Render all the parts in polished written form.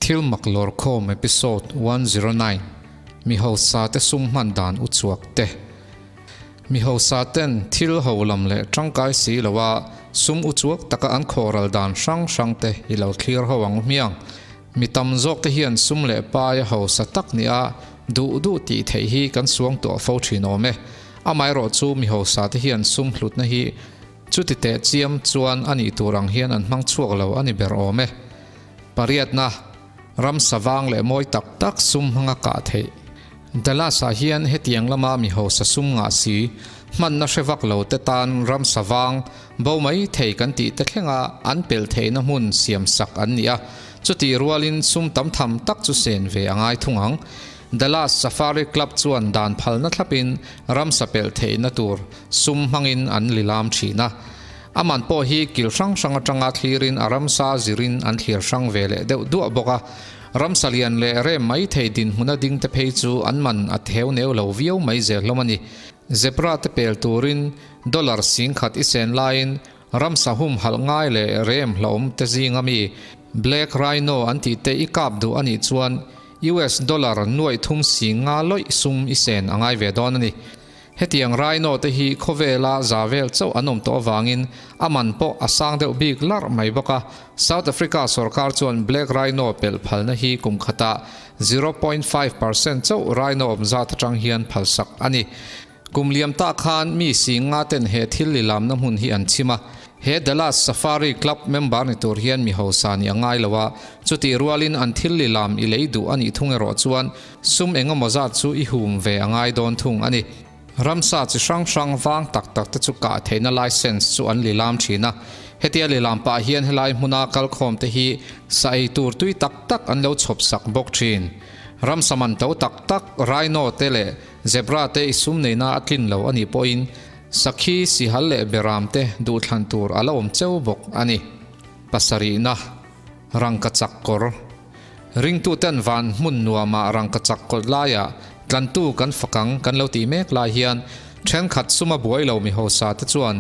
Thil mak lawrkhawm episode 109 Mi hausa te sum hman dan uchuak te. Mi hausa ten thil ho lam leh tangkai si loa sum uchuak taka an khawral dan hrang hrang te i lo thlir ho ang hmiang. Mi tam zawk te hian sum leh pai a hausa tak ni a duh duh tih theih hi kan suang tawh fo thin awm e. Amaherawh chu mi hausa te hian sum hlutna hi chuti teh chiam chuan a nih tur ang hian an hmang chhuak lo a ni ber awm e. Pariatna, ram savang leh mawi tak tak sum hmanga kah theih. Dallas ah hian hetiang lama mi hausa sum ngah si, hmanna hre vak lo te tan ram savang bo mai thei kan tih te thlenga an pel theihna hmun siam sak an ni a, chutih rualin sum tam tham tak chu sen ve a ngai thung ang. Dallas Safari Club chuan dan phalna thlapin ramsa pelh theihna tur sum hmangin an lilam thin a. A man pawh hi kil hrang hrang atanga thlirin a ramsa zirin an thlir hrang ve leh deuh duah bawk a. Ramsa lian leh rem mai thei dinhmuna ding te phei chu an man a theu neu lo viau mai zel hlawm a ni. Zebra te pel turin dollar 10,000 i sen laiin ramsa humhalh ngai leh rem hlawm te zinga mi Black Rhino an tih te i kap duh a nih chuan US dollar nuaih thum singa lawih sum i sen a ngai ve dawn a ni. Hetiang Rhino te hi khawvela za vel chauh an awm tawh awangin a man pawh a sang deuh bik larh mai bawk a. South Africa sarkar chuan Black Rhino pelh phalna hi kum khata 0.5% chauh Rhino awm zat atang hian phalsak a ni. Kum liam ta khan mi singa ten he thil lilam na hmun hi an chima. He Dallas Safari Club member ni tur hian mi hausa ni angai lowa chuti rualin an thil lilam i lei duh ani thung erawh chuan sum engemaw zat chu i hum ve angai dawn thung ani. Ramsa chi hrang hrang wang tak tak te chu ka theihna license chu an lilam thina. Hetia lilam pa hian helai hmuna kalkhawm te hi sa ei tur tui tak tak an lo chhawp sak bawk thin. Ramsa man to tak tak rhino te leh zebra te i sum neina a tlin lo ani pawhin sakhi sihal leh beram te duh thlan tur a la awm cheu bawk ani. Pasarihna rangkachak kawr. Ringtu ten van hmun nuama rangkachak kawt laia tlantu kan fakang kan lo ti mek lai hian thenkhat suma buai lo mi hausa te chuan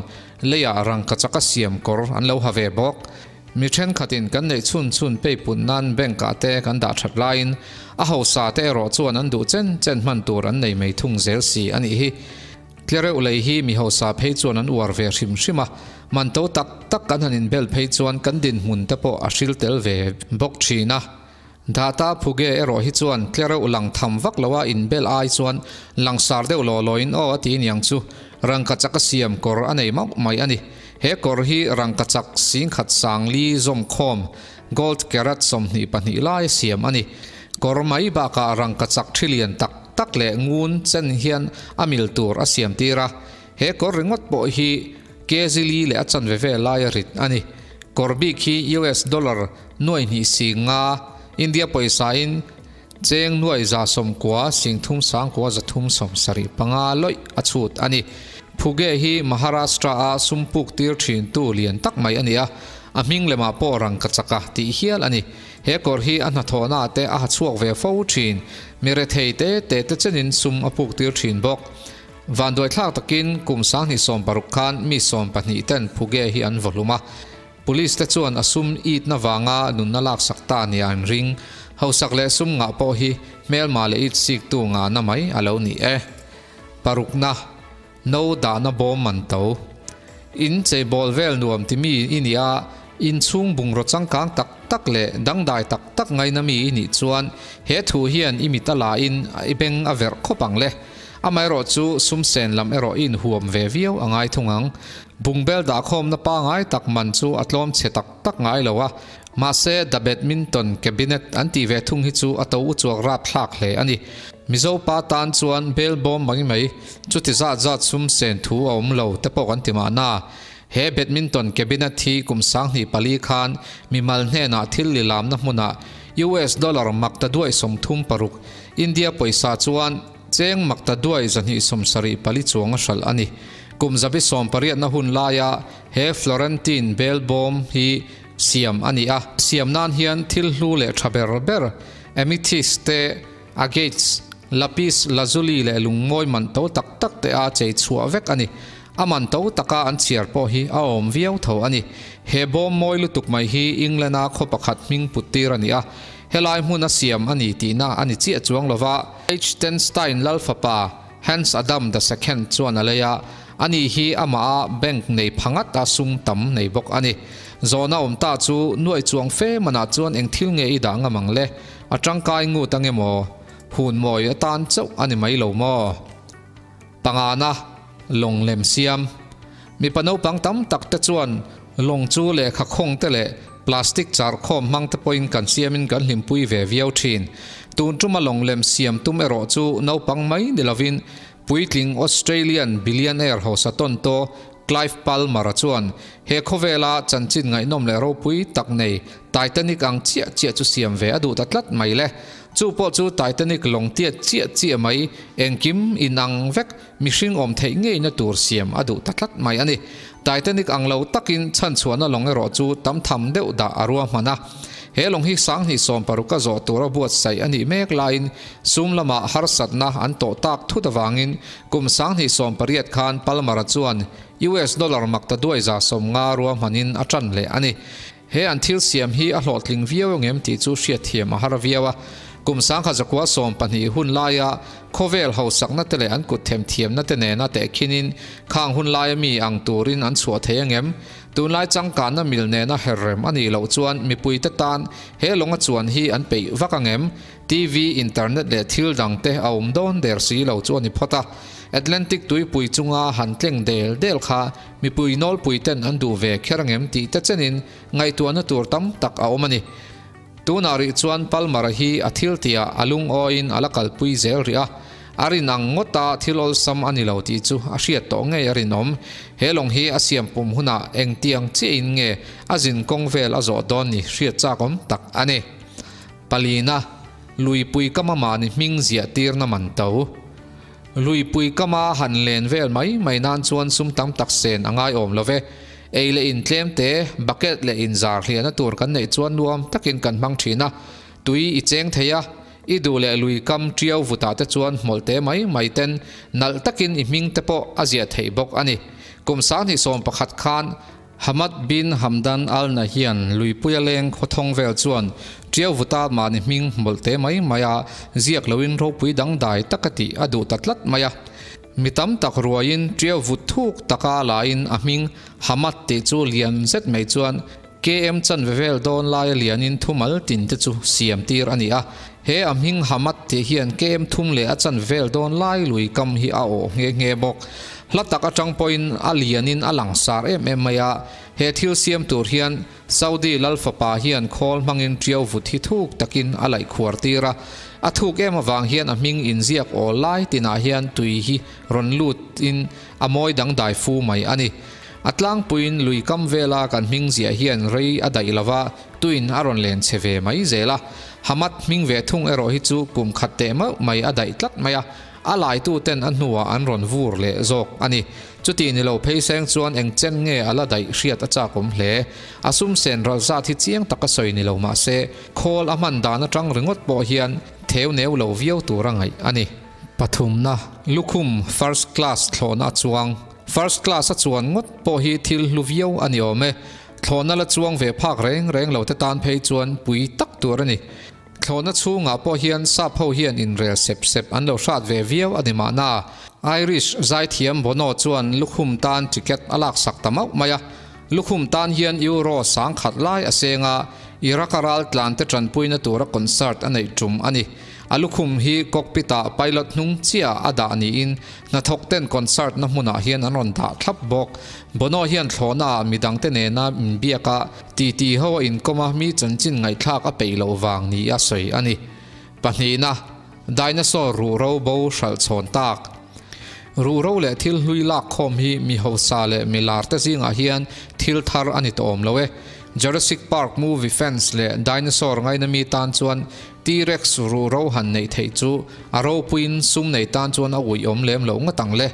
leia rangkachak a siam kawr an lo ha ve bawk. Mi thenkhatin kan nei chhun chhun pei pun nan bank ah te kan dah that laiin a hausa te erawh chuan an duh chen chen hman tur an nei mai thung zel si ani hi. Tlereuh lei hi mi hausa phei chuan an uar ve hrim hrim a, man to tak tak kan han inbel phei chuan kan din hmun te pawh a hril tel ve bawk thin a. Data phuge erawh hi chuan tlereuh lang tham vak loa inbel ai chuan langsar deuh law lawin aw a ti niang chu rangkachak a siam kawr a nei mauh mai ani. He kawr hi rangkachak 10,000 sang li zawm khawm gold carat 22 lai siam ani. Kawr mai bakah rangkachak thilian tak tak leh ngun chen hian a mil tur a siam tira. He kawr ringawt pawh hi kg li leh a chanve ve lai a rit ani. Kawr bik hi US dollar nuai hnih singa India pawisa in cheng nuai za sawm kua sing thum sang kua za thum sawm sarih panga lawih a chhut ani. Phuge hi Maharashtra a sumpuk tir thin tu lian tak mai ani a. A hming lema pawh rangkachaka tih hial ani. He kawr hi a hnathawhna te a ha chhuak ve fo thin. Mi re thei te te te chenin sum a puk tir thin bawk. Van duai thlak takin kum 2016 khan mi 12 ten Phuge hi an vawhlum a. Police te chuan a sum it na wanga nunna lak sak ta ni an ring. Hausak leh sum nga pawh hi hmelma leh it sik tu nga na mai a lo ni e. Parukna no da na bawm man to. In cheibawlh vel nuam ti mi i ni a, in chhung bungraw changkang tak tak leh dangdai tak tak ngaina mi i nih chuan he thu hian i mit a la in i beng a verh khawp ang le. Amaherawh chu sum sen lam erawh i inhuam ve viau a ngai thung ang. Bungbel dah khawmna pa ngai tak man chu a tlawm chhe tak tak ngai lo a. Mahse the badminton cabinet an tih ve thung hi chu a to uchuak rap thlak hle ani. Mizo pa tan chuan bel bawm mai mai chuti zat zat sum sen thu a awm lo te pawh kan ti mahna. He badminton cabinet hi kum 2004 khan mi mal hnenah thil lilamna hmunah US dollar makta duai 36 India pawisa chuan cheng makta duai 274 chuang a hral ani. Kum zabi 18 na hun laia he Florentine bel bawm hi siam ani a. Siam nan hian thil hlu leh tha ber ber amethyst te agates lapis lazuli leh lungmawi man to tak tak te a chei chhuah vek ani. A man to taka an chhiar pawh hi a awm viau tho ani. He bawm mawi lutuk mai hi England a khaw pakhat hming put tir ani a. Helai hmuna siam a ni tihna a ni chiah chuang lova. Liechtenstein lal fapa Hans Adam the Second chuan a lei a, ani hi amah a bank nei phangat a sum tam nei bawk a ni. Zawhna awm ta chu nuaih chuang fe manah chuan eng thil nge i dah ngam ang le? A tangkai ngut ange maw? Hun mawi atan chauh a ni mai lo maw? Pangana, Lawng lem siam. Mipa naupang tam tak te chuan lawng chu lehkha khawng te leh plastic char khawm hmang te pawhin kan siamin kan hlimpui ve viau thin. Tun tuma lawng lem siam tum erawh chu naupang mai ni lovin puitling Australian billionaire hausa tawn taw Clive Palmer-a chuan he khawvela chanchin ngaihnawm leh ropui tak nei Titanic ang chiah chiah chu siam ve a duh ta tlat mai le. Chu pawh chu Titanic lawng tiat chiah chiah mai, engkim inang vek, mihring awm theih ngeina tur siam a duh ta tlat mai a ni. Titanic ang lo takin chhanchhuahna lawng erawh chu tam tham deuh dah a ruahman a. He lawng hi 2016 a zawh tura buatsaih a nih mek laiin sum lamah harsatna an tawh tak thut avangin kum 2018 khan Palmer-a chuan US dollar makta duai 150 ruahmanin a tan leh a ni. He an thil siam hi a hlawhtling viau angem tih chu hriatthiam a har viau a. Kum 1912 hun laia khawvel hausakna te leh an kut themthiamna te nena tehkhinin khang hun laia mi ang turin an chhuah thei angem? Tunlai changkanna mil nena herrem a nih loh chuan mipuite tan he lawnga chuan hi an peih vak angem? TV, internet leh thil dang te a awm dawn der si lo chu a ni phawt a. Atlantic tuipui chunga han tleng del del kha Mipui nawlpui ten an duh ve kher angem tih te chenin ngaihtuahna tur tam tak a awm a ni. Tunah rih chuan Palmer-a hi a thil tihah a lungawiin a la kalpui zel rih a, a rin ang ngawta thil awlsam a ni lo tih chu a hriat tawh ngei a rinawm. He lawng hi a siam pum hunah engtiang chiahin nge a zin kawng vel a zawh dawn ni hriat chak awm tak a ni. Palina, Luipui kama mahni hming ziah tirna man to. Luipui kama han len vel mai mai nan chuan sum tam tak sen a ngai awm lo ve. Ei leh in tlem te, bucket leh in zar hliahna tur kan neih chuan nuam takin kan hmang thin a. Tui i cheng thei a, i duh leh lui kam tiau vutah te chuan hmawlh te mai mai ten nalh takin i hming te pawh a ziah theih bawk a ni. Kum 2011 khan Hamad bin Hamdan Al Nahyan luipuia leng khawthawng vel chuan Tiau Vuta mahni hming hmawlh te mai mai a, ziak loin ropui dangdai taka tih a duh ta tlat mai a. Mi tam tak ruaiin Tiau Vut thuk taka lain a hming Hamad tih chu lian zet mai chuan KM chanve vel dawn laia lianin thumal tin te chu siam tir a ni a. He a hming Hamad tih hian KM thum leh a chanve vel dawn lai lui kam hi a awh nghe nghe bawk. Hla tak atang pawhin a lianin a langsar em em mai a, he thil siam tur hian Saudi lal fapa hian khawl hmangin tiau vut hi thuk takin a laih khuar tir a. A thuk em avang hian a hming inziak awl lai tinah hian tui hi rawn lutin a mawi dangdai fu mai a ni. A tlangpuiin lui kam vela kan hming ziah hian rei a daih lova tuin a rawn len chhe ve mai zel a. Hamad hming ve thung erawh hi chu kum khat teh mauh mai a daih tlat mai a. A laituten a hnuah an rawn vur leh zawk a ni. Chuti ni lo phei seng chuan eng chen nge a la daih hriat a chakawm hle. A sum sen ral zat hi chiang taka sawi ni lo mah se, khawl a hman dan atang ringawt pawh hian theu neu lo viau tur a ngaih a ni. Pathumna, Lukhum First Class thlawhna a chuang. First Class a chuan ngawt pawh hi thil hlu viau a ni awm e. Thlawhna la chuang ve phak reng reng lo te tan phei chuan pui tak tur a ni. Thlawhna chhungah pawh hian sap ho hian inrel sep sep an lo hrat ve viau a ni mahna. Irish zaithiam Bono chuan lukhum tan ticket a laksak ta mauh mai a. Lukhum tan hian Euro 10,000 lai a seng a, Iraq a ral tlante tanpuina tura concert a neih tum a ni. A lukhum hi cockpit ah pilot hnung chiah a dah niin hnathawk ten concert na hmunah hian an rawn dah thlap bawk. Bono hian thlawhna ah midangte nena inbiak a, Titi ho a inkawm a, mi chanchin ngaihthlak a peih loh vang ni a sawi a ni. Pahnihna, Dinosaur ruhro bo hralh chhawn tak. Ruhro leh thil hlui lak khawm hi mi hausa leh mi lar te zingah hian thil thar a ni tawh awm lo e. Jurassic Park movie fans leh dinosaur ngaina mi tan chuan T-Rex ruhro han neih theih chu a ropuiin sum nei tan chuan a uiawm lem loh ngawt ang le.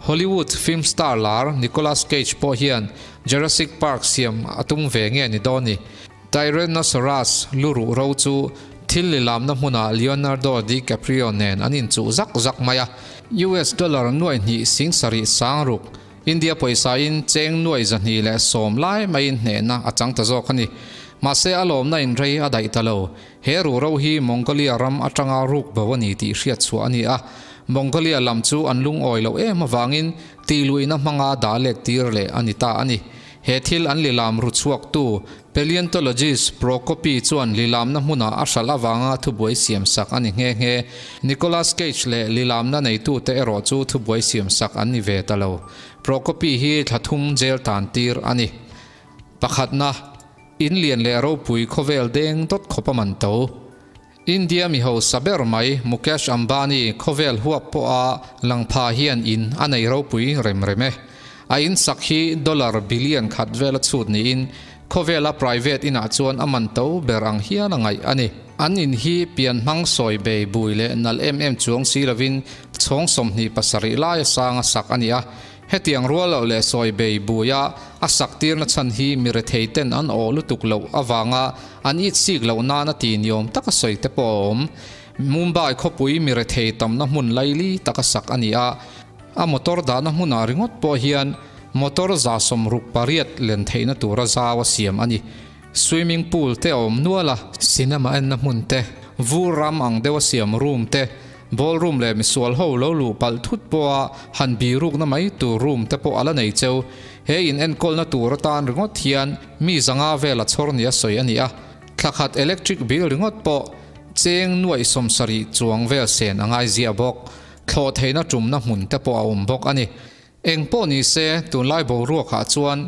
Hollywood film star lar Nicolas Cage pawh hian Jurassic Park siam a tum ve nge ni dawn ni? Tyrannosaurus lu ruh ro chu thil lilamna hmunah Leonardo DiCaprio nen an inchuh zak zak mai a. US dollar nuai hnih sing sarih sang ruk, India pawisa in cheng nuai 210 lai maiin hnehna a chang ta zawk a ni. Mahse a lawmna in rei a daih ta lo. He ruhro hi Mongolia ram atanga ruk bo a ni tih hriat chhuah a ni a. Mongolia lam chu an lungawi loh em avangin tihluihna hmanga dah let tir leh a ni ta a ni. He thil an lilam ru chhuaktu paleontologist Prokopi chuan lilamna hmunah a hralh avanga thubuai siam sak a ni nghe nghe. Nicolas Cage leh lilamna neitute erawh chu thubuai siam sak an ni ve ta lo. Prokopi hi thla thum jail tan tir a ni. Pakhatna, In lian leh ropui khawvel deng dawt khawp a man to. India mi hausa ber mai Mukesh Ambani khawvel huap pawha lang pha hian in a nei ropui rem rem e. A in sak hi dollar billion khat vel a chhut niin khawvela private inah chuan a man to ber ang hial a ngaih a ni. An in hi pian hmang sawi bei bui leh nalh em em chuang si lovin chhawng 27 lai a sang a sak a ni a. Hetiang rual loh leh sawi bei buia a sak tirna chhan hi mi rethei ten an awh lutuk loh avanga an it sik loh nan a ti niawm taka sawi te pawh a awm. Mumbai khawpui mi rethei tamna hmun laili taka sak a ni a, a motor dahna hmunah ringawt pawh hian motor 68 len theihna tura zau a siam a ni. Swimming pool te a awm nual a, cinema enna hmun te, vur ram ang deuha siam room te, Ballroom leh misual ho lo luh palh thut pawha han birukna mai tur room te pawh a la nei cheu. He in enkawlna tur atan ringawt hian mi zanga vel a chhawr nia sawi a ni a. Thla khat electric bill ringawt pawh cheng nuaih 70 chuang vel sen a ngai ziah bawk. Thlawh theihna tumna hmun te pawh a awm bawk a ni. Eng pawh ni se, tunlai boruakah chuan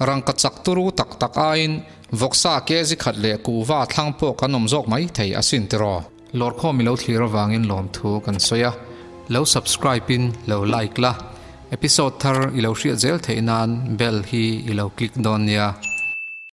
rangka chak turu tak tak aiin vawksa kezi khat leh kuhva thlang pawh kan awm zawk mai thei asin tiraw. Lawrkhawm i lo thlir avangin lawmthu kan sawi a, lo subscribe in lo like la, episode thar i lo hriat zel theih nan bell hi i lo click dawn nia.